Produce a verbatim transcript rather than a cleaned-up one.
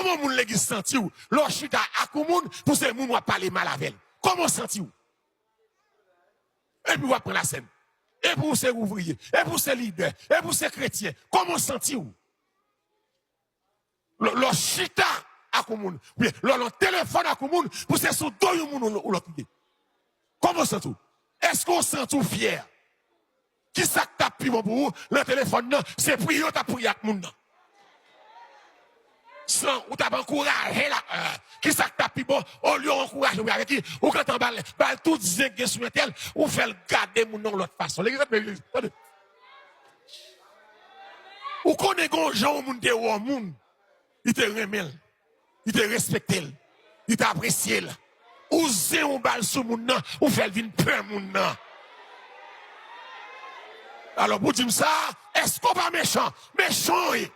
Kòman yon moun legliz santi w lè w chita ak yon moun pou se moun w ap pale mal avè l? Kòman w santi w? Epi w ap pran lasèn. Epi w se ouvriye. Epi w se lidè. Epi w se kretyen. Kòman w santi w? Lè lè w chita ak yon moun, oubyen lè w nan telefòn ak yon moun, pou se sou do yon moun ou ou lòt lide. Kòman w santi w? Èske w santi w fyè? Kisa k t ap pi bon pou ou nan telefòn nan? Se priye w t ap priye ak moun nan. San ou t ap ankouraje l ak, kisa k t ap pi bon? Olye w ankouraje w avèk li, ou gentan ba l, ba l tout zen k gen sou entèl, ou fè l gade moun nan yon lòt fason. Legliz ap legliz. Tande. Ou konnen gen yon jan yon moun te wè yon moun, li te renmen l, li te respekte l, li te apresye l. Ou zen ou ba l sou moun nan, ou fè l vin pè moun nan. Alò, pou di m sa, èske w pa mechan? Mechan w ye.